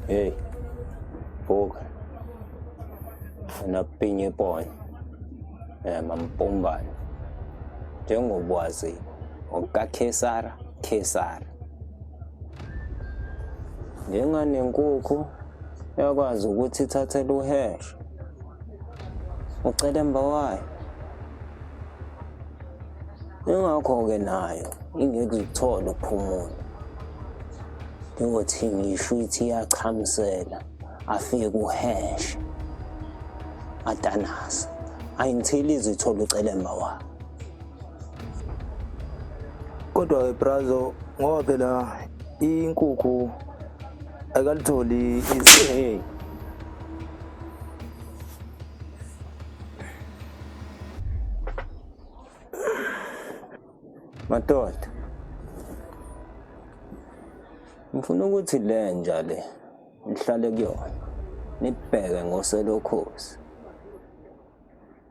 Hey, vuka. Wena pinye pone. Eh mampombane. Njengobwazi okaKhesara Khesara. Njenganenkukhu yakwazi ukuthi ithathele uheshe. Ucelemba wayo. Ingakho-ke nayo ingeke ikuthole ukuphumula. Njengothi ngisho ithi iyachamsela afike kuheshe atanase ayinithile izithola ucelemba wakhe. Kodwa-ke brazo ngoba phela inkukhu ayikalitholi hey. Madoda, ngifuna ukuthi le nja le nihlale kuyona nibheke ngoselokhozi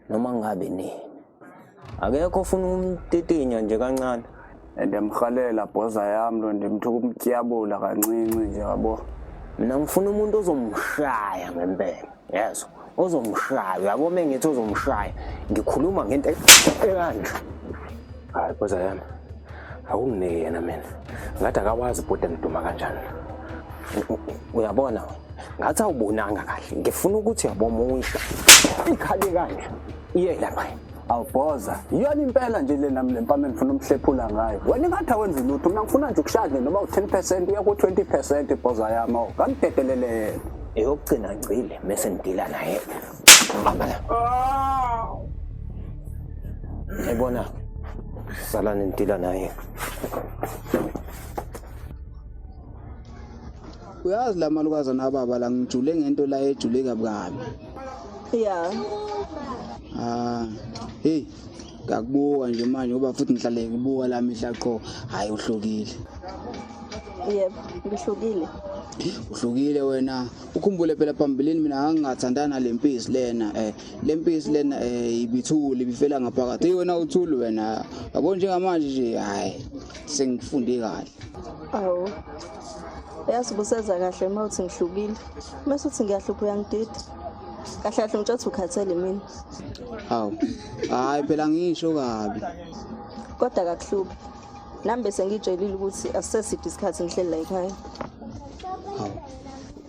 noma ngabe nini. Akekho ofuna ukumtitinya nje kancane. Ndiyamrhalela bhoza yam lo ndimthuka umtyabula kancinci nje yabo. Mina ngifuna umuntu ozomshaya ngempela, yezwa? Ozomshaya, uyabo uma ngithi ozomshaya, ngikhuluma ngento ekanje. Hayi bhoza yami, awunginike yena mina. Ngathi akawazi bhuti ngiduma kanjani. Uyabona ngathi awubonanga kahle. Ngifuna ukuthi uyabona uyisha. Ikhale kanje. Iye lapha. Awubhoza. Iyona impela nje le nami le mpama engifuna umhlephula ngayo. Wena ingathi awenzi lutho, mina ngifuna nje ukushaya nje noma u-10% uya ku-20% bhoza yami awu. Kangidedelele yena. Eyokugcina ngcile mese ngidila naye. Bamba la. Yayibona. Salani ngidila naye. Uyazi la malukazana ababa la ngijule ngento la ejule kabi kabi. Yeah. Ah, hey, ngakubuka nje manje ngoba futhi ngihlale ngibuka la mihla qho. Hayi uhlukile. Yebo, ngihlukile. Uhlukile wena. Ukhumbule phela phambilini mina ngangingathandana lempisi lena eh lempisi lena eh ibithuli ibifela ngaphakathi. Hey wena uthuli wena. Yabo njengamanje nje hayi sengifunde kahle. Awu. Yazi ubuseza kahle uma uthi ngihlukile. Mase uthi ngiyahlupha uyangidida. Kahle kahle ngitsho ukuthi ukhathele mina. Hawu. Hayi phela ngisho kabi. Kodwa akakuhluphi. Nami bese ngitshelile ukuthi asiseside isikhathi ngihleli la ekhaya. Hawu.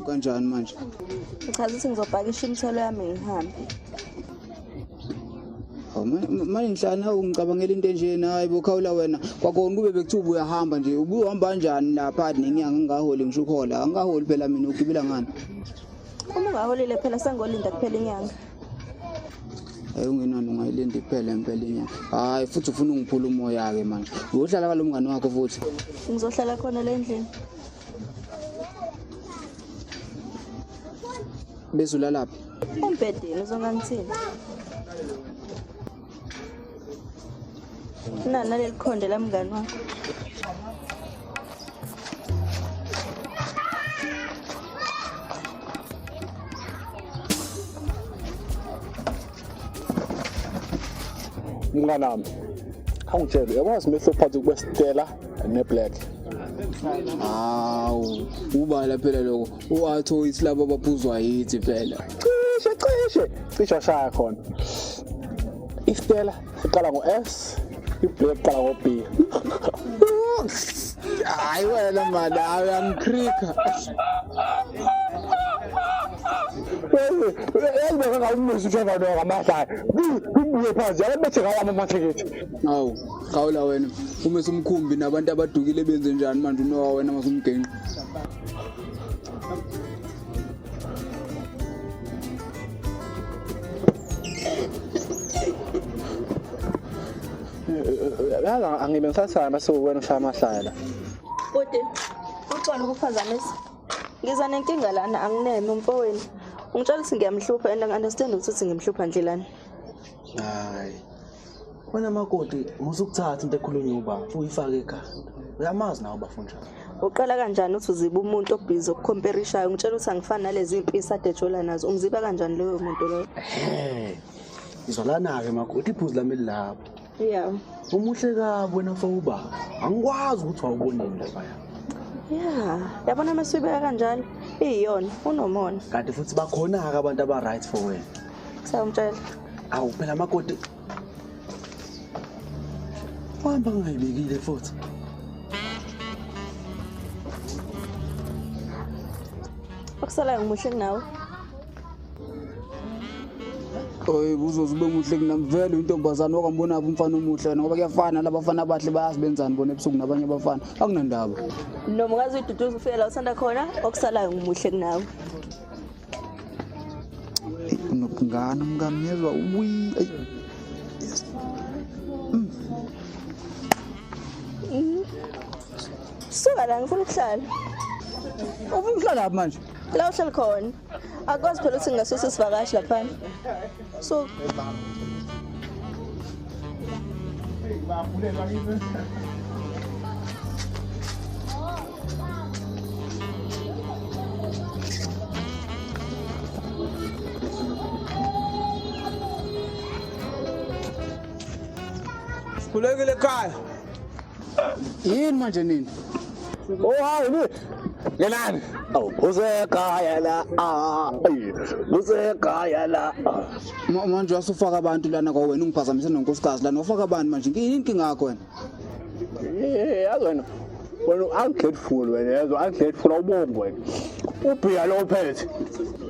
Kanjani manje? Ngichaza ukuthi ngizopakisha imithwalo yami ngihambe. Hawu manje ngihlala ungicabangela into enjena hayi bokhawula wena kwakona kube bekuthiwa ubuyahamba nje ubuhamba kanjani lapha nenyanga ngingaholi ngisho ukuhola angikaholi phela mina ugibela ngani? Uma ungaholile phela sengolinda kuphela inyanga. Hayi ungenani ungayilinda iphele impela inyanga. Hayi futhi ufuna ungiphula umoya ke manje. Uyohlala kalo mngani wakho futhi. Ngizohlala khona le ndlini. Bese ulalaphi? Embhedeni uzongangithini? Nani naleli khonde lamngani wakho. Mnganami, khawungitshele uyakwazi umehluko phakathi kweStella neBlack? Hawu, ubala phela lokho. U-Athoyisi labo abaphuzwa yithi phela. Cishe cishe cishe washaya khona. IStella iqala ngo-S, iBlack iqala ngo-B. Hayi wena mali, hayi uyangikhrikha. Yazi ngawumisa uTrevor Noah ngamahlaya. Kumbuye phansi, yabethe ngawami amathikithi. Hawu, khawula wena. Umise umkhumbi nabantu abadukile benze njani manje uNoah wena masumgenqa. Yazi angibe ngisathanda bese wena ushaya amahlaya la. Bhuti, uxolo ukuphazamisa. Ngiza nenkinga lana angineme umfowenu. Ungitshela ukuthi ngiyamhlupha and angi-understand ukuthi uthi ngimhlupha ndlelani. Hayi. Wena makoti musukuthatha into ekhulunywa ubaba uyifake ekhanda. Uyamazi nawe ubafo njani. Uqala kanjani uthi uziba umuntu obhizi okukhomperishayo ngitshela ukuthi angifani nalezi mpisi ade ejola nazo. Umziba kanjani loyo muntu loyo? Ehhe. Izwalana-ke makoti iphuzu lami lilapho. Yeah. Umuhle kabi wena mfo ubaba. Angikwazi ukuthi wawuboneni laphaya. Yeah, yabona uma suyibeka kanjalo. Iyona, unomona. Kanti futhi bakhona-ke abantu aba-right for wena. Sawumtshela. Awu phela makoti. Uhamba ngingayibekile futhi. Okusalayo ngimuhle kunawe. Oy uzoze ube muhle kunami vele uyintombazane wakambonaphi umfana omuhle wena ngoba kuyafana labafana abahle bayazi benzani bona ebusuku nabanye abafana akunandaba. Noma ungaze uyiduduze ufike la uthanda khona, okusalayo ngimuhle kunawe. Unobungani umngani ngezwa uyi ayi. Yes. Suka la ngifuna ukuhlala. Ufuna ukuhlala manje? La uhleli khona. Akwazi phela ukuthi ngingasusa isivakashi laphana. Suka. Sikhulekile ekhaya. Yini manje nini? Oh hayi ni. Ngenani? Awu kusekhaya la. Ah, ayi, kusekhaya la. Manje wasufaka abantu lana kwawena ungiphazamise nonkosikazi lana wafaka abantu manje yini inkinga yakho wena? Eh, yazi wena. Wena ungrateful wena, yazi ungrateful awubongi wena. Ubhiya lo uphethe.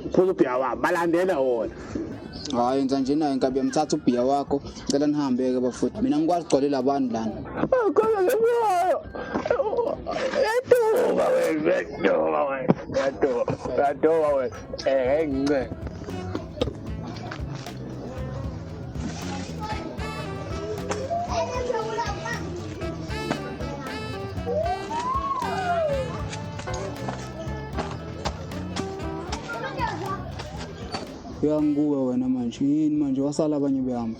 Uphuza ubhiya wabo, balandela wona. Hayi yenza nje nayo inkabi yamthatha ubhiya wakho ngicela nihambe-ke bafowethu mina ngikwazi ukugcwalela abantu lana. Uyatuka wena, uyatuka wena, uyatuka, uyatuka wena. Eh, ngincenge. Uyangikuwe wena manje yini manje wasala abanye behamba.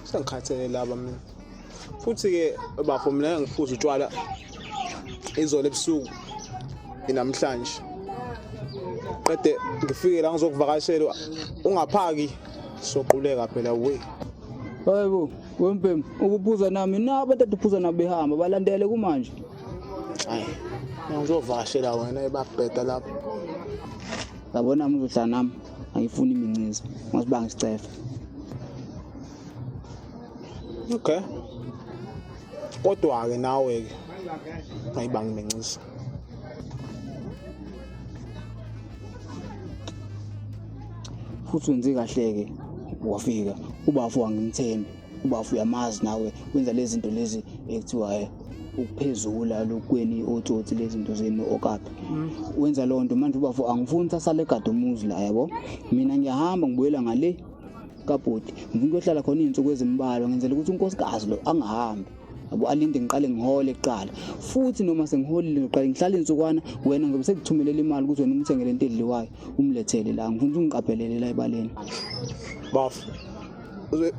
Sengikhathele laba mina. Futhi-ke bafo mina ngiphuza utshwala izolo ebusuku namhlanje. Qede ngifike la ngizokuvakashela ungaphaki soquleka phela we. Hayibo wembhemu ukuphuza nami na abantu aduphuza nabo behamba balandele kumanje. Hayi ngizovakashela wena ebabheda lapho. Yabona nami uzohlala nami angifuni iminciza ngasibanga isicefe. Okay. Kodwa-ke nawe-ke ayibanga iminciza. Futhi wenze kahle-ke wafika ubafo angimthembi ubafo uyamazi nawe wenza lezi zinto lezi ekuthiwa ukuphezula lokweni otsotsi lezi zinto zenu okapi wenza loo nto manje ubafo angifuni ukuthi asale egade umuzi la yabo mina ngiyahamba ngibuyela ngale kabhuti ngifuna ukuyohlala khona iy'nsuku ezimbalwa ngenzela ukuthi unkosikazi lo angahambi yabo alinde ngiqale ngihole kuqala futhi noma sengiholile ngiqale ngihlale insukwana wena ngizobe sekuthumelela imali ukuthi wena umthengele into edliwayo umlethele la ngifuna ukuthi ungiqaphelele la ebaleni. Bafo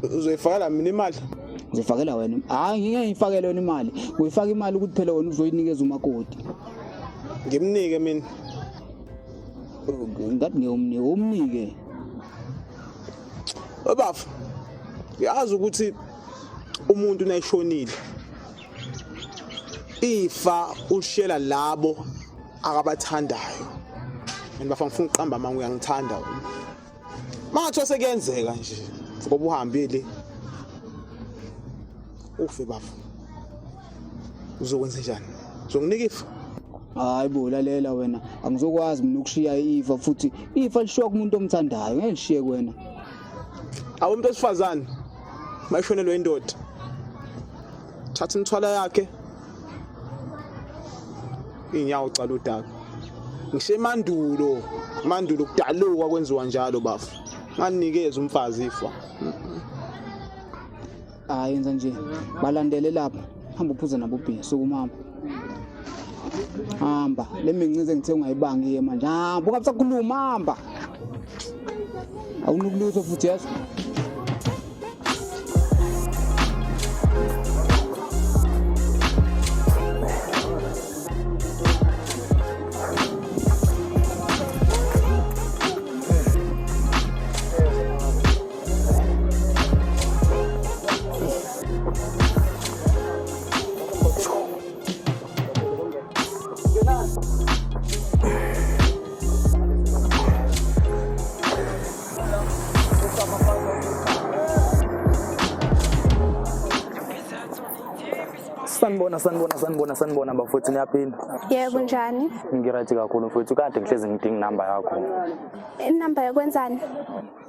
uzoyifakela mina imali? Ngizofakela wena. Hayi ngeke ngiyifakele wena imali. Uyifaka imali ukuthi phela wena uzoyinikeza umakoti. Ngimnike mina. Ngathi ngiyomnike, umnike. Bafo yazi ukuthi umuntu nayishonile ifa ulishela labo akabathandayo. And bafo ngifuna ukuqamba amanga uyangithanda wena. Mangathiwa sekuyenzeka nje ngoba uhambile ufe bafo uzokwenza njani? Uzonginika ifa? Hayi bo lalela wena angizokwazi mina ukushiya ifa futhi ifa lishiwa kumuntu omthandayo ngeke lishiye kuwena. Awu umuntu wesifazane mayishonelwe indoda thatha imithwalo yakhe inyawo cala udaka. Ngisho emandulo mandulo kudaluka kwenziwa njalo bafo nganikeza umfazi ifa. Hayi yenza nje balandele lapha hamba uphuze nabo ubhiya sukuma hamba. Hamba le mincize ngithe ungayibangi ke manje hamba ungabisakhuluma hamba. Awunukulutho futhi yazi. Sanibona, sanibona, sanibona, sanibona bafowethu, niyaphila? Yebo, njani? Ngiright kakhulu mfowethu, kade ngihlezi ngidinga inamba yakho. Inamba yokwenzani?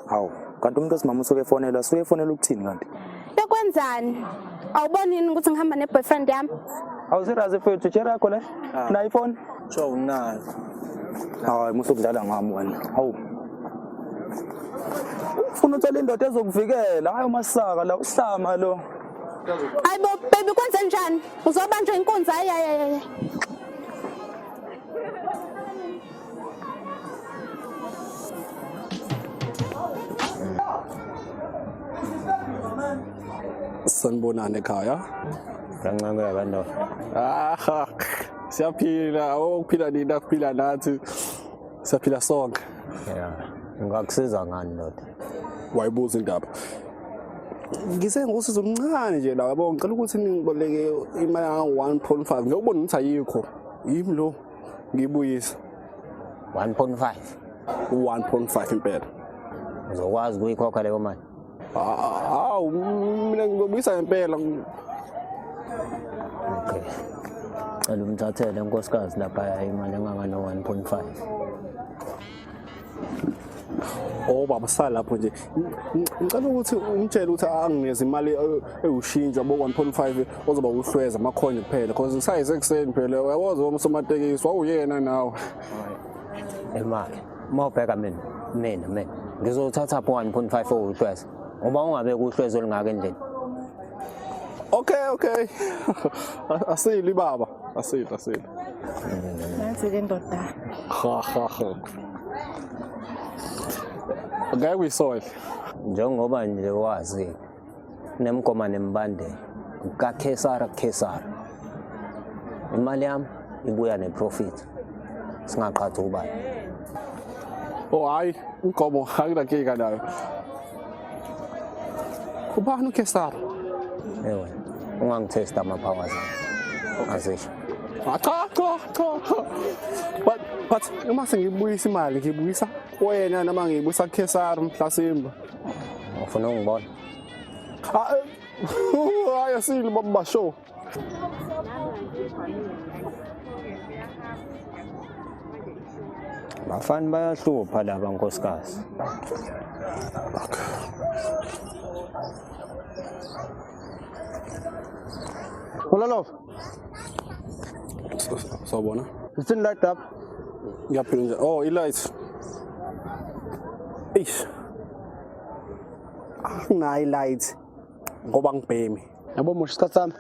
Hawu, kanti umuntu osimama usuke efonelwa, usuke efonela ukuthini kanti? Yokwenzani? Awuboni yini ukuthi ngihamba ne-boyfriend yami? Hawu serious mfowethu, tshera yakho le? Unayo ifoni? Sure unayo. Hayi, musa ukudlala ngami wena. Hawu. Ufuna uthola indoda ezokuvikela, hayi umasaka la uhlama lo. Hayibo baby, kwenze njani? Uzobanjwa inkunzi, hayi hayi hayi. Sanibonani ekhaya. Kancane abantu. Ah, siyaphila, okuphila nina kuphila nathi. Siyaphila sonke. Yeah. Ngingakusiza ngani ndoda? Wayibuza indaba. Ngise ngosizo omncane nje la yabo, ngicela ukuthi ningiboleke imali ya 1.5. Ngiyobona ukuthi ayikho. Yimi lo ngiyibuyisa. 1.5. 1.5 impela. Uzokwazi ukuyikhokha leyo mali? Hawu, mina ngizobuyisa ngempela. Okay. Cela umthathele nkosikazi lapha imali engangano 1.5. Oh baba, sala lapho nje. Ngicela ukuthi umtshele ukuthi anginikeze imali ewushintsho yabo 1.5 ozoba uhlweza amakhonye kuphela because ngisayize ekuseni phela, uyawazi usomatekisi wawuyena nawe. Imali. Uma ubheka mina, mina mina ngizothatha pho 1.5 owuhlweza. Ngoba ungabe kuhlweza olungaka endlini. Okay. Asili baba, asili asili. Nansi-ke ndoda. Ha ha ha. Ngeke uyisole. Njengoba nje wazi nemgoma nembandela kaKhesara kuKhesara. Imali yami ibuya neprofit. Singaqhathi ubani. Oh hayi, umgomo akunankinga nayo. Ubani uKhesara? Ewe, ungangithesta ama-powers ami. Azisho. Ah, cha cha cha. But uma sengibuyisa imali ngibuyisa kuwena noma ngibuyisa kuKhesara mhlasimba. Ufuna ungibona? Ah, hayi asili baba sure. Bafana bayahlupha laba nkosikazi. Hola love. Sawubona. It's light up. Ngiyaphila nje. Oh, i-light. Eish. Anginayo i-light ngoba ngibhemi. Yabo mosha isikhathi sami.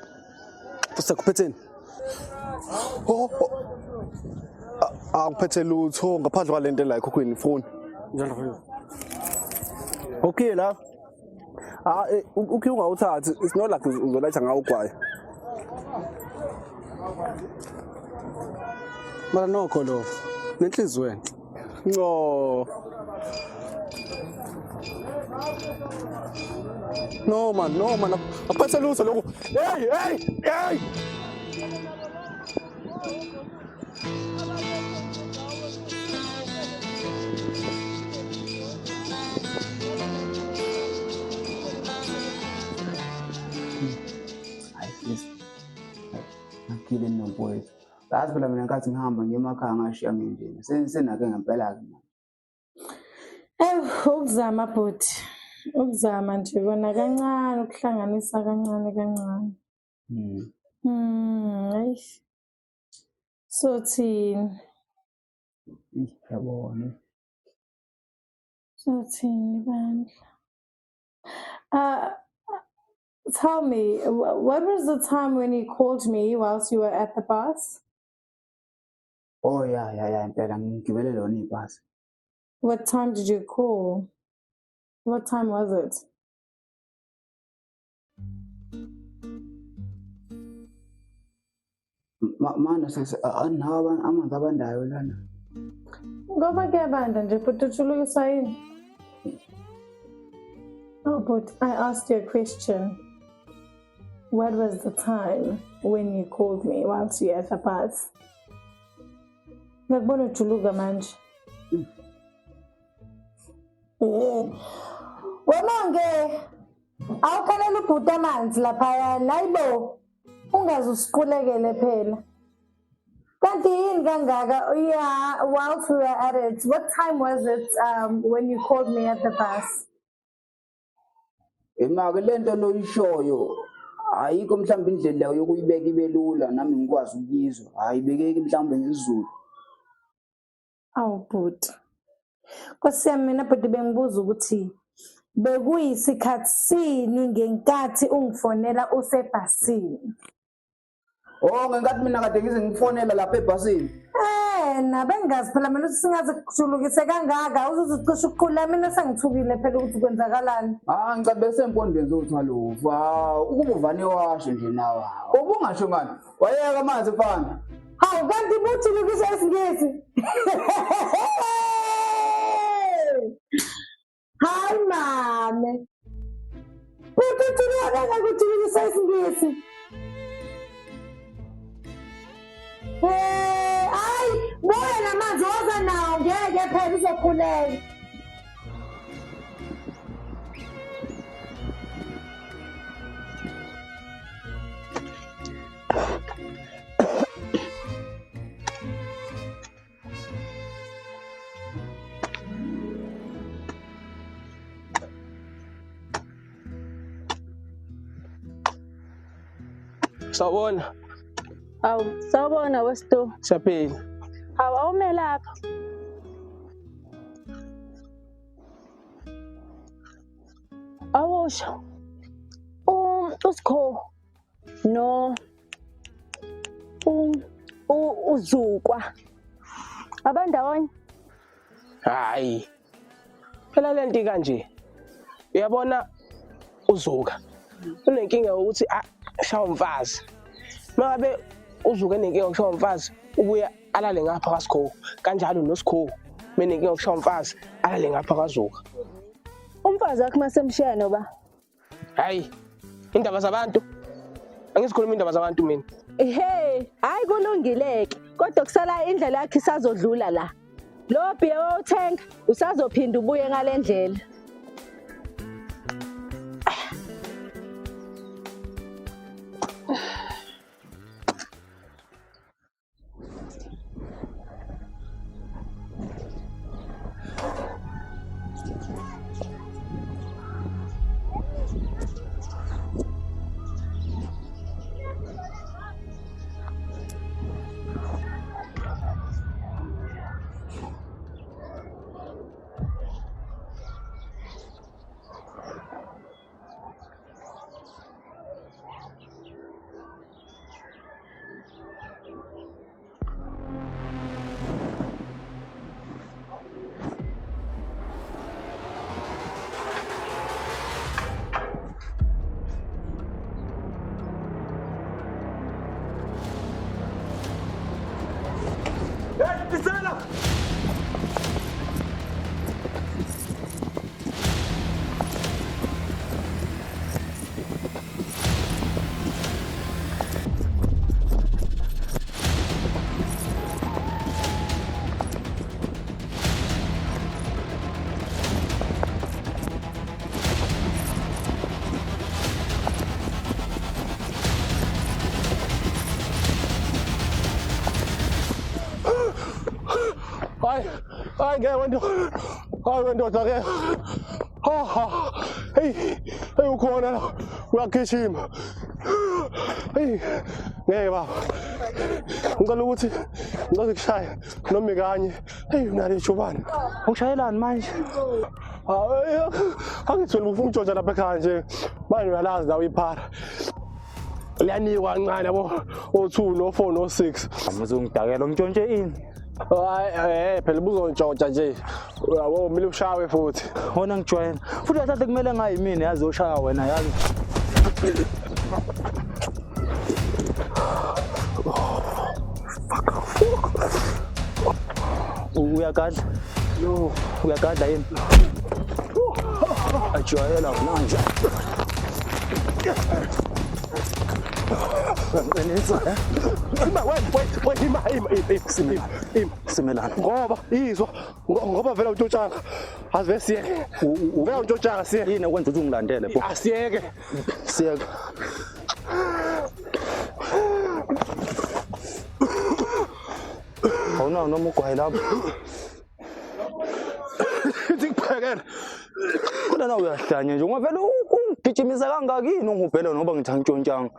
Usekuphetheni. Oh. Angiphethe lutho ngaphandle kwalento la ekhukhwini ifoni. Njalo. Okay la. Ah, ukhi ungawuthathi, it's not like uzolayitha ngawo ugwayi. Mara nokho lo. Nenhliziyo enhle. No. No man, no man. Akuphethe lutho lokhu. Hey, hey, hey. Hayi sis. Ngagile nomfowethu. Yazi phela mina nkathi ngihamba ngiye emakhaya ngashiya ngendlela. Senake ngempela-ke manje. Ewu, ukuzama bhuti, ukuzama nje kona kancane, ukuhlanganisa kancane kancane. Eish. Sothini? Yabona. Sothini bandla? Tell me, what was the time when you called me whilst you were at the bus? Oh ya ya ya impela ngigibele lona ibhasi. What time did you call? What time was it? Mana sisi, anawo amanzi abandayo lana. Ngoba kuyabanda nje bhuti, ujulukiswa yini? Oh, but I asked you a question. What was the time when you called me whilst you were at the bus? Ngakubona ujuluka manje. Wena nge awukhalela ubhuti amanzi laphayana, hayibo. Ungaze usiqulekele phela. Kanti yini kangaka? Yeah, whilst we were at it, what time was it when you called me at the bus? Imake lento loyishoyo ayikho mhlawumbe indlela yokuyibeka ibe lula nami ngikwazi ukuyizwa. Ayibekeki mhlawumbe ngesiZulu. Awu bhuti. Nkosi yami mina bhuti bengibuza ukuthi bekuyisikhathi sini ngenkathi ungifonela usebhasini? Oh, ngenkathi mina kade ngize ngifonela lapha ebhasini. Eh, na bengazi phela mina ukuthi singaze kujulukise kangaka uzuze ucishe ukuqula mina sengithukile phela ukuthi kwenzakalani. Ah, ngicabanga bese empondweni zothwaluva. Ukuba uvane washo nje nawe. Ubungasho ngani? Wayeka amanzi mfana. Hawu kanti bujulukise isiNgisi. Hayi mame. Bhuti ujuluka kangaka ujulukisa isiNgisi. Eh, hayi, buya namanzi woza nawo ngeke phela uzokhuleka. Sawubona. Awu, sawubona westo. Siyaphila. Hawu, awume lapha. Awusho. Usikho no uzukwa abandawonye. Hayi, phela le nto kanje, uyabona uzuka unenkinga yokuthi ashawe umfazi. Mangabe uzuka enenkinga yokushaya umfazi, ubuye alale ngapha kaSikho, kanjalo noSikho menenkinga yokushaya umfazi alale ngapha kaZuka. Umfazi wakhe masemshiya noba? Hayi, indaba zabantu angizikhuluma, indaba zabantu mina. Hey, hayi kulungileke, kodwa kusala indlela yakhe isazodlula la. Lo bhiya wawuthenga usazophinda ubuye ngale ndlela. Hayi, hayi ngeke wena. Hayi wendoda ke. Ha ha. Hey, hey ukhona la. Uyagijima. Hey, ngeke baba. Ngicela ukuthi ngicela kushaye noma ikanye. Hey unale jubane. Ungishayelani manje? Hayi, angitholi ufuna ukutshontsha lapha ekhaya nje. Manje uyalazi nawe iphara. Liyanikwa kancane yabo. O2 no4 no6. Uzongidakela ungitshontshe ini? Hayi, phela ubuzontshontsha nje. Uyabo kumele ushawe futhi. Wona ngijwayela. Futhi kahle kumele ngayimini yazi oshaya wena yazi. Uyagadla? Yo, uyagadla yini? Ajwayela wena nje. Ngiqinisa, eh? Ima, wait, wait, wait, ima, ima, ima, ima, ima. Simelana. Ngoba izwa, ngoba vele untshotshanga. Asive siyeke. Vele untshotshanga siyeke. Yini okwenza ukuthi ungilandele bo? Asiyeke. Siyeke. Awunawo noma ugwayi lapho. Ithi kuphekele. Kodwa nawe uyahlanya nje ungavele ungigijimisa kangakini ungihubhele noba ngithi angitshontshanga.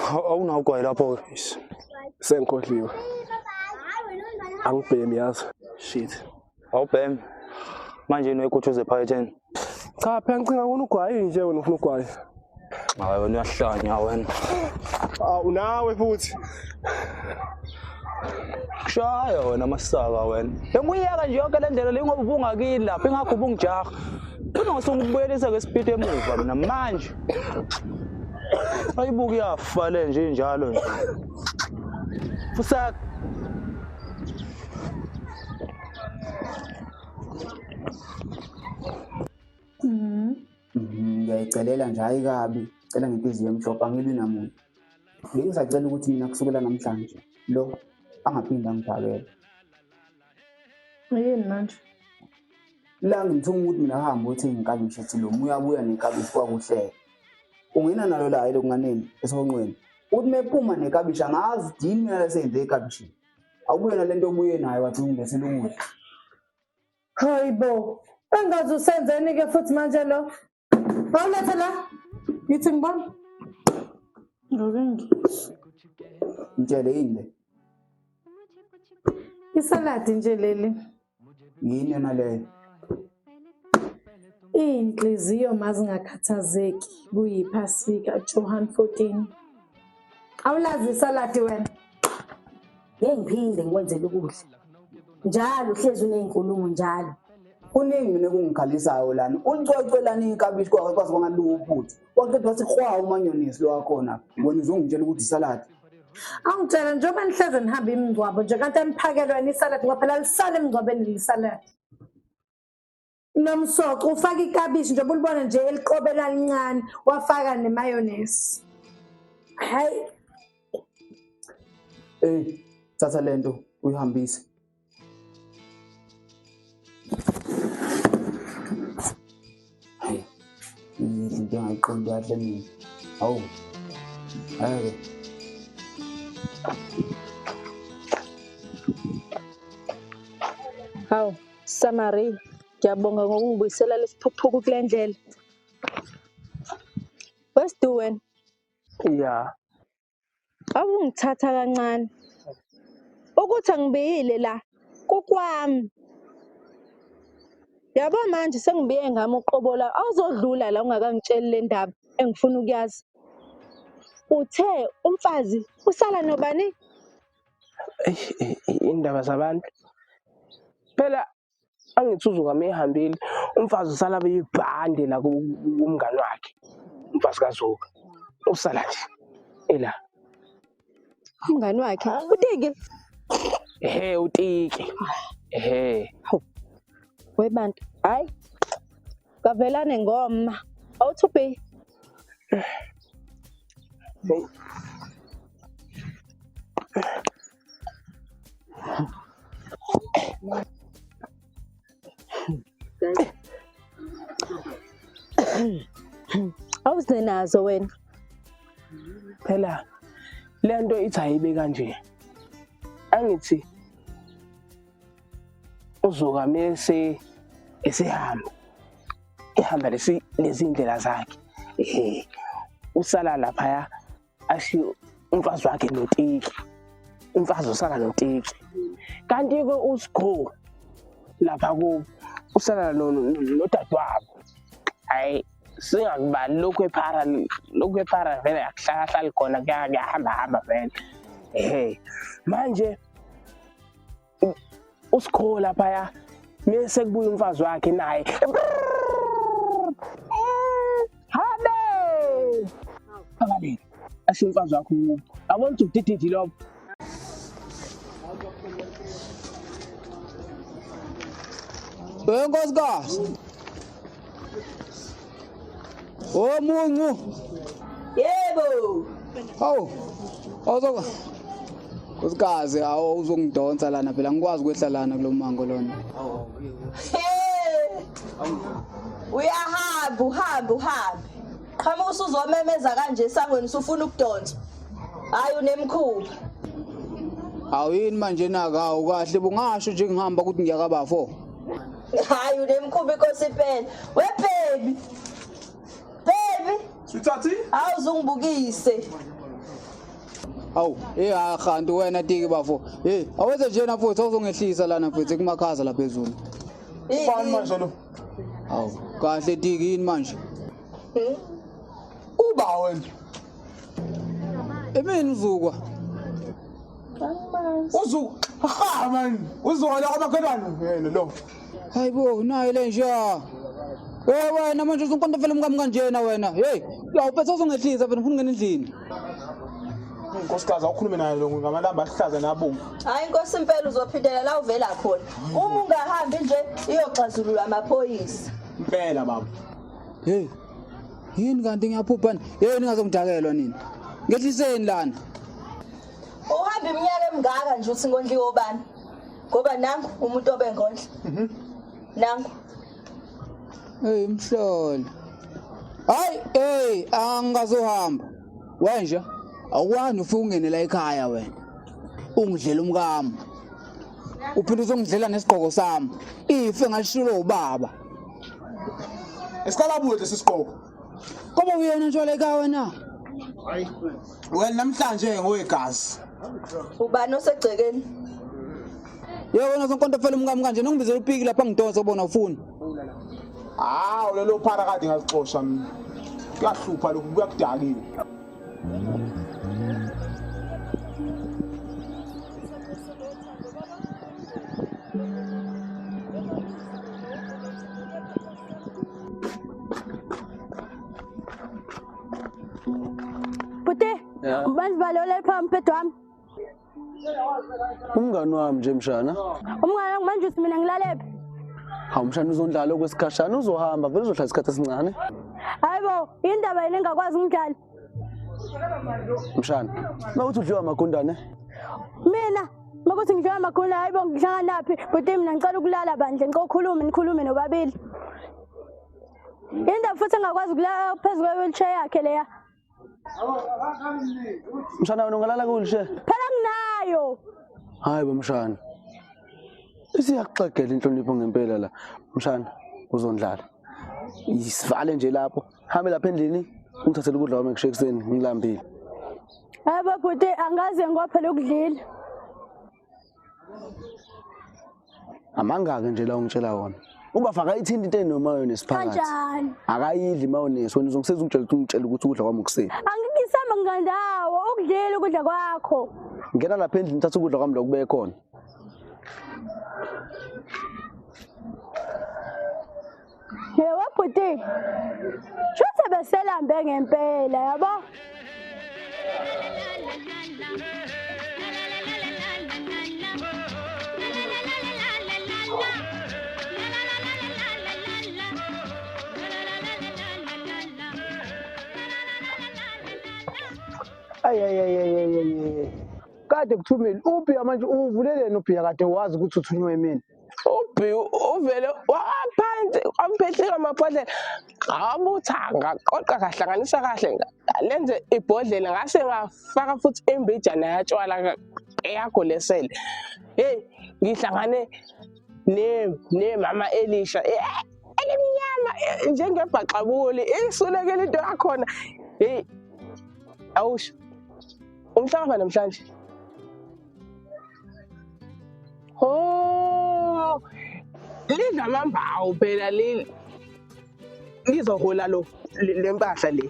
Awunawo ugwayi lapho ke. Sengikhohliwe. Angibhemi yazi. Shit. Awubhemi. Manje noyikuthuze ephaketheni. Cha phela ngicinga wona ugwayi nje wena ufuna ugwayi. Hayi wena uyahlanya wena. Awu nawe futhi. Kushaya wena masaka wena. Benguyeka nje yonke le ndlela le ngoba ubungakini lapha ingakho ubungijaha. Funa ngisungubuyelisa ke speed emuva mina manje. Ayibuka iyafa le nje injalo nje. Fusak. Ngiyayicelela nje hayi kabi cela ngenhliziyo emhlophe angilwi namuntu bengisacela ukuthi mina kusukela namhlanje lo angaphinde angibhakele Yini manje? La ngimthuma ukuthi mina hambe uthenga inkabishi ethi lo uyabuya nenkabishi kwakuhleka ungena nalo la elokunganeni esihonqweni uthi mephuma nekabishi angazi dini mina lesenze ekabishini awubuye nalento obuye nayo wathi ungilethele ukudla Hayi bo. Engazi usenzeni ke futhi manje lo? Awulethe la. Ngithi ngibona. Ngoke Ngitshele yini le? Isaladi nje leli. Yini yona leyo? Iy'nhliziyo mazingakhathazeki kuyiphasika Johan 14. Awulazi isaladi wena? Ngeke ngiphinde ngikwenzele ukudla. Njalo uhlezi uney'nkulumo njalo. Kuningi mina okungikhalisayo lana. Ulicwecwe lana ikabishi kwake kwaze kwangaluka uphuthu. Waqeda wathi hwa umanyonisi lo wakhona. Wena uzongitshela ukuthi isaladi. Awungitshela njengoba nihleze nihamba imingcwabo nje kanti aniphakelwa yini isaladi ngoba phela lisale emngcwabeni lisaladi. Nomsoco ufaka ikabishi njengoba ulibona nje eliqobela lincane wafaka nemayonesi. Hayi Eh, thatha lento uyihambise. Hayi, into engayiqondi kahle mina. Hawu. Hayi. Hawu, Samari, ngiyabonga ngokungibuyisela lesiphukuphuku kule ndlela. Wesidu wena, Ya. awungithatha kancane. Ukuthi angibiyile la kukwami. Yabo manje sengibiye ngami uqobo la awuzodlula la ungakangitsheli le ndaba engifuna ukuyazi. Uthe umfazi usala nobani? Eish, eh, eh, indaba zabantu. Phela angithi uzuka mehambile umfazi usala beyibhande la kumngani wakhe. Umfazi kaZuka. Usala nje. Ela. Umngani wakhe uTiki. Ehhe uTiki. Ehhe. Hawu. Webantu, hayi. Kavelane ngoma. Awuthi ubhi. Awuze nazo wena. Phela lento ithi ayibe kanje. Angithi uzuka mese esehamba. Ehamba lesi lezi ndlela zakhe. Ehe. Usala laphaya ashiye umfazi wakhe notiki. Umfazi usala notiki. Kanti-ke uSgro lapha kubo usala nodadewabo. Hhayi singakubali lokhu ephara lokhu ephara vele akuhlalahlali khona kuyahamba hamba vele. Ehe. Manje uSgro laphaya mese kubuya umfazi wakhe naye. Habe! Abaleke. Ashiye umfazi wakho kubo. Yabona ukuthi udididi lobo. Eh nkosikazi. Oh muncu. Yebo. Hawu. Awuzo Nkosikazi awu uzongidonsa lana phela ngikwazi ukwehla lana kulo mango lona. Hey. Uyahamba uhambe uhambe. Qhamuka usuzomemeza kanje esangweni usufuna ukudonswa. Hayi unemkhuba. Awu yini manje naka awu kahle bungasho nje ngihamba ukuthi ngiyakabafo. Hayi unemkhuba inkosi impela. We baby. Baby. Sweetheart. Awuzungibukise. Awu, hey hayi kanti wena tiki bafo. Hey, awenze njena mfowethu awuzongehlisa lana mfowethu kumakhaza lapha phezulu. Ubani manje lo? Awu, kahle tiki yini manje? Uba wena. Emini uzukwa. Uzu ha man, uzukwa la kwamakhelwane yena lo. Hayibo, nayi le nja. Hey wena manje usunkonto vele umkami kanjena wena. Hey, awuphethe uzongehlisa phela ngifuna ungena endlini. Nkosikazi awukhulume naye lo ngamalamba aluhlaza nabomvu. Hayi inkosi impela uzophindela la uvela khona. Uma ungahambi nje iyoxazululwa amaphoyisa. Impela baba. Hey. Yini kanti ngiyaphupha ni? Hey ningazongidakelwa nini? Ngehliseni lana. Uhamba iminyaka emingaka nje uthi ngondliwe obani? Ngoba nangu umuntu obengondla. Nangu. Hey mhlolo. Hayi, hey angazohamba. Wenja awukwani ufike ungene la ekhaya wena. Ungidlela umkami. Uphinde uzongidlela nesigqoko sami. Ife ngalishilo ubaba. Esiqalabuye lesi sigqoko. Ngoba uyena nje wala ekhaya wena. Wena namhlanje ngowegazi. Ubani osegcekeni? Yebo wena sonkonto fela umkami kanje nongibizela upiki lapha ngidonsa ubona ufuni. Hawu lelo phara kade ngazixosha mina. Kuyahlupha lokhu kuyakudakiwe. Bhuti, ubani balole phambi mphetho wami? Umngani wami nje mshana. Umngane wami manje uthi mina ngilalephi? Hawu mshana uzondlala okwesikhashana uzohamba vele uzohlala isikhathi esincane. Hayibo, indaba yini engakwazi ngidlala? Mshana, mawuthi udliwa amagundane? Mina makuthi ngidliwa amagundane hayibo ngihlanganaphi? Bhuti mina ngicela ukulala bandle, ngicela ukhulume nikhulume nobabili. Indaba futhi engakwazi ukulala phezu kwe-wheelchair yakhe leya. Mshana wena ungalala ku-wheelchair? Phela nginayo. Hayi bo mshana. Isiyakuxegela inhlonipho ngempela la. Mshana uzondlala. Isivale nje lapho. Hambe lapha endlini ungithathele ukudla kwami ngisho ekuseni ngilambile. Hayibo bhuti angaze ngophela ukudlile. Amangaki nje la ungitshela wona. Ubafa akayithinti into enomayonesi phakathi. Kanjani? Akayidli imayonesi wena uzongisiza ungitshela ukuthi ungitshela ukuthi ukudla kwami ukuseni. Angikisamba ngandawo ukudlile ukudla kwakho. Ngena lapha endlini uthathe ukudla kwami lokubeke khona. Yewe bhuti. Shuthe beselambe ngempela yabo. Ay ay ay ay ay ay. Kade kuthumile ubhiya manje uvuleleni ubhiya kade wazi ukuthi uthunywe mina. Ubhi uvele waphansi waphehleka amabhodlela ngawabutha ngaqoqa ngahlanganisa kahle lenze ibhodlela ngase ngafaka futhi imbijana yatshwala eyakho lesele. Hey ngihlangane ne nemama elisha elimnyama njengebhaxabuli isulekele into yakhona. Hey awusho umhlaba namhlanje. Oh, lidla amambawu phela leli lizohola lo le mpahla le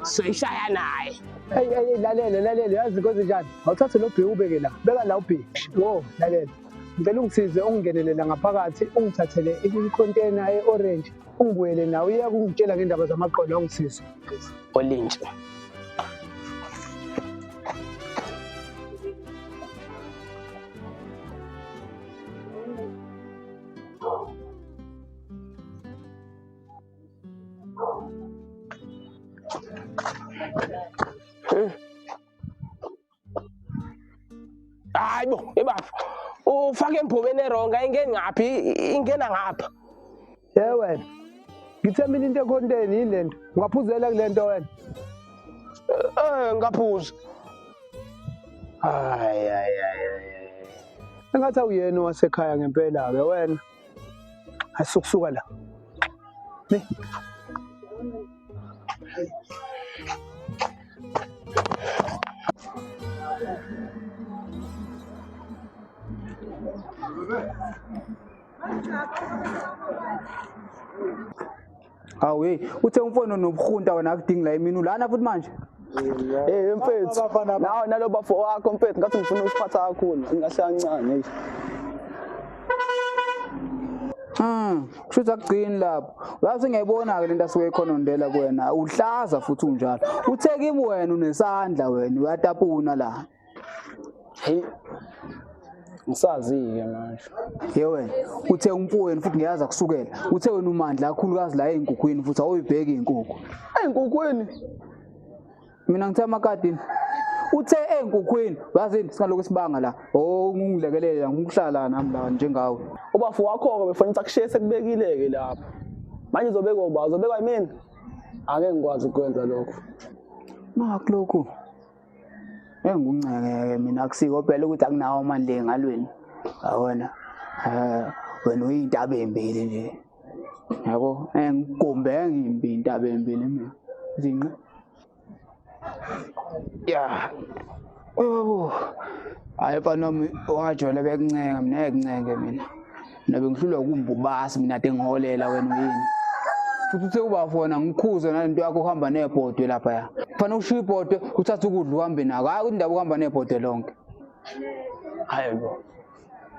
soyishaya naye. Hey hey lalela lalela yazi inkosi njani? Awuthathe lo bhiya ubeke la. Beka la ubhiya. Wo lalela. Ngicela ungisize ungingenelele ngaphakathi ungithathele i-container e-orange ungibuyele nawe uye kungitshela ngendaba zamaqolo ungisize. Olintshi. Hayi bo, ebafo. Ufake embhobeni eronga ingena ngaphi? Ingena ngapha. Ye wena. Ngithe mina into ekhonteni yini lento? Ungaphuzela kule nto wena? Eh, ngaphuza. Hayi hayi hayi. Engathi awuyena owasekhaya ngempela-ke wena. Asukusuka la. Ne. Hawu hey, uthe umfowenu nobuhunta wena akudingi la emini ulana futhi manje. Hey mfethu, nawe nalo bafo wakho mfethu ngathi ngifuna usiphatha kakhulu, ingahle kancane hey. Kusho ukuthi akugcini lapho. Uyazi ngiyayibona-ke lento asuke ekhonondela kuwena. Uhlaza futhi unjalo. Uthe kimi wena unesandla wena uyatapuna la. Hey. Ngisazi-ke manje. Ye wena, uthe umfowenu futhi ngiyazi akusukela. Uthe wena umandla kakhulukazi la ey'nkukhwini futhi awuyibheki iy'nkukhu. Ey'nkukhwini? Mina ngithe amakadini. Uthe ey'nkukhwini, uyazini singalokhu sibanga la. Oh ngilekelela ngikuhlala nami la njengawe. Ubafo wakho-ke befuna ukuthi akushiye sekubekile-ke lapho. Manje uzobekwa uba? Uzobekwa yimina? Angeke ngikwazi ukwenza lokho. Nakhu lokhu. Engunceke mina akusiko phela ukuthi akunawo amandla engalweni. Yabona? Eh wena uyintaba embili nje. Yabo? Engigumbe ngimbi intaba embili mina. Zinqe. Ya. Oyabo. Hayi mfana wami wajwayele bekuncenga mina ngeke mina. Mina bengihlulwa ukumbubasi mina ade ngiholela wena uyini. Futhi uthe ubafona ngikhuze nalento yakho uhamba nebhodwe lapha ya. Kufanele ushiye ibhodwe uthathe ukudla uhambe nako. Hayi ukuthi indaba ukuhamba nebhodwe lonke. Hayi bo.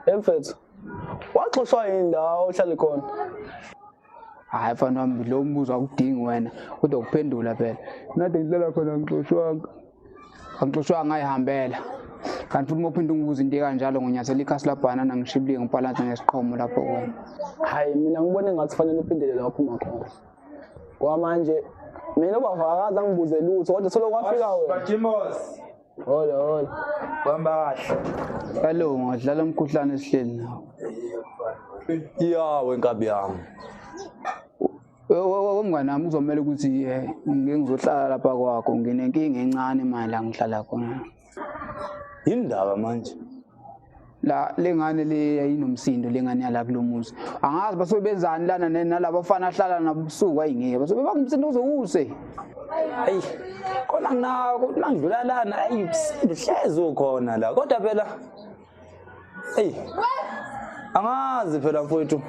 Emfethu. Waxoshwa yini la ohlale khona? Hayi mfana wami lo mbuzo akudingi wena kodwa ukuphendula phela. Nade ngihlala khona ngixoshwanga. Angixoshwanga ngayihambela. Kanti futhi uma uphinda ungibuza into ekanjalo ngonyathela ikhasi labhanana ngishibilike ngibhalanse ngesiqhomo lapho kuwena. Hayi mina ngibona engathi kufanele uphindele la uphuma khona. Kwamanje mina ubaba akaze angibuze lutho kodwa solo kwafika wena. Bajimos. Hola hola. Hamba kahle. Kalungu ngadlala umkhuhlane esihleli nawo. Ya wenkabi yami. Womngane wami kuzomele ukuthi ngike ngizohlala lapha kwakho nginenkinga encane manje la ngihlala khona. Yindaba manje? La lengane le yayinomsindo lengane yala kulo muzi. Angazi basuke benzani lana nalabo bafana ahlala nabo ubusuku ayingeke. Basuke bangumsindo uze use. Ayi kona nginako mangidlula lana ayi umsindo hlezi ukhona la kodwa phela eyi angazi phela mfowethu.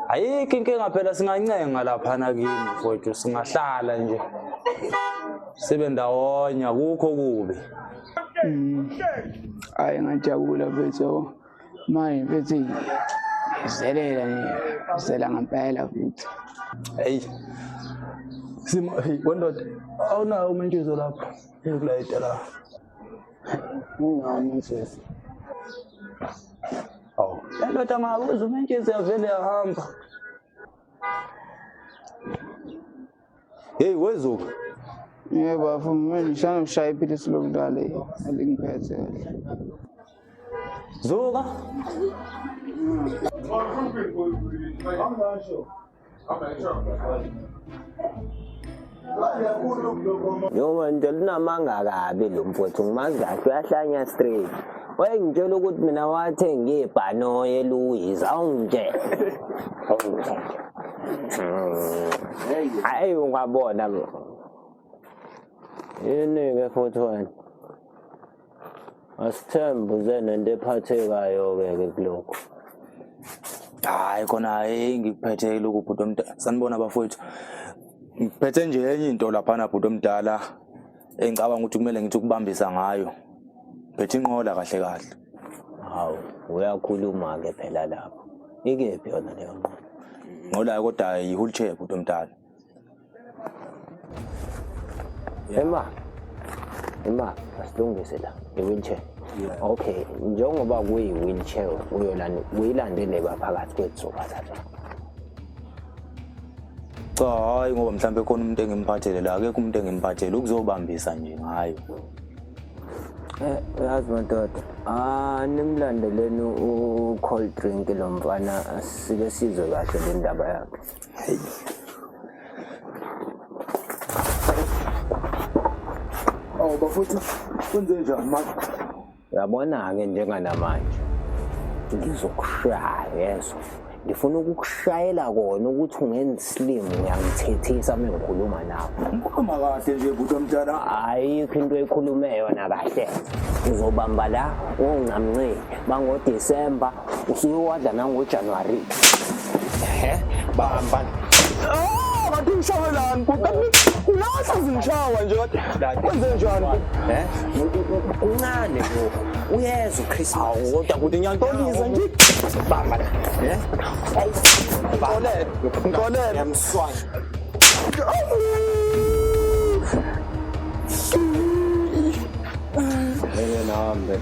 Ayikho inkinga phela singancenga laphana kimi mfowethu singahlala nje sibe ndawonye akukho kubi. Hayi ngajabula mfethu yabo. Manje mfethu izelela nje, izela ngempela futhi. Hey. Simo hey wendoda awunawo umentshizo lapho. Ngikulayita la. Nginawo umentshizo. Awu, lendoda ngabuza umentshizo yavele yahamba. Hey wezuka. Yebo bafo mina ngishana ngishaya iphilisi lokulala elingiphethe kahle. Zuka. Noma nje linamanga kabi lo mfowethu ngimazi kahle uyahlanya straight. Wayengitshela ukuthi mina wathenga ibhanoyi eLouis awungitshela. Awungitshela. Hayi ungabona bro. Yini-ke futhi wena? Asithembe uze nento ephathekayo-ke ke kulokhu. Hayi khona hayi ngikuphethe lokhu bhuti omdala. Sanibona bafowethu. Ngiphethe nje enye into laphana bhuti omdala engicabanga ukuthi kumele ngithi ukubambisa ngayo. Phethe inqola kahle kahle. Hawu, uyakhuluma-ke phela lapho. Ikephi yona leyo nqola? Nqola kodwa yi-wheelchair bhuti omdala. Ema. Ema, asilungise la. I-wheelchair. Okay, njengoba kuyi-wheelchair uyolanda uyilandele baphakathi kwethu sobathatha. Cha hayi ngoba mhlawumbe khona umuntu engimphathele la akekho umuntu engimphathele ukuzobambisa nje ngayo. Uyazi madoda, ah nimlandeleni u-cold drink lo mfana sike sizwe kahle le ndaba yakhe. Hey. Oh Bafowethu, kwenze njani manje? Uyabona-ke njenganamanje ngizokushaya yezwa. Ngifuna ukukushayela kona ukuthi ungenza isilimu uyangithethisa uma ngikhuluma nawe. Ngikhuluma kahle nje bhuti omdala. Ayikho into ekhulume yona kahle. Uzobamba la ungamnceli bangoDisemba usuyowadla nangoJanuwari. Ehe, bamba. Ah, kanti ngishawelani bhuti? Kanti lahla zingishawa nje kanti kwenze njani bhuti? Eh? Kuncane lokho. Uyezwa uChristmas. Awu kodwa bhuti ngiyantolisa nje. Bamba la. Eh? Ngixolele, ngixolele. Ngiyamswana. Ngeke nahambe.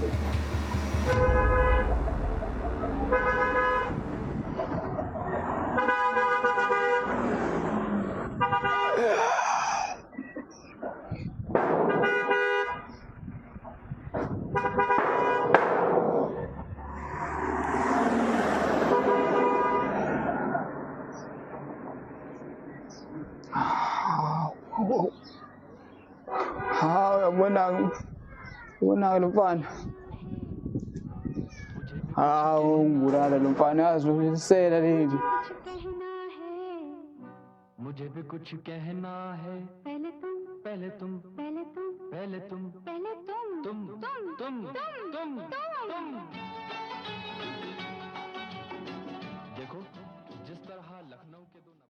Hawu uyabona ubona lo mfana. Hawu ngibulala lo mfana yazi lo leli. मुझे भी कुछ कहना है पहले तुम पहले तुम पहले तुम पहले तुम पहले तुम तुम तुम तुम तुम तुम।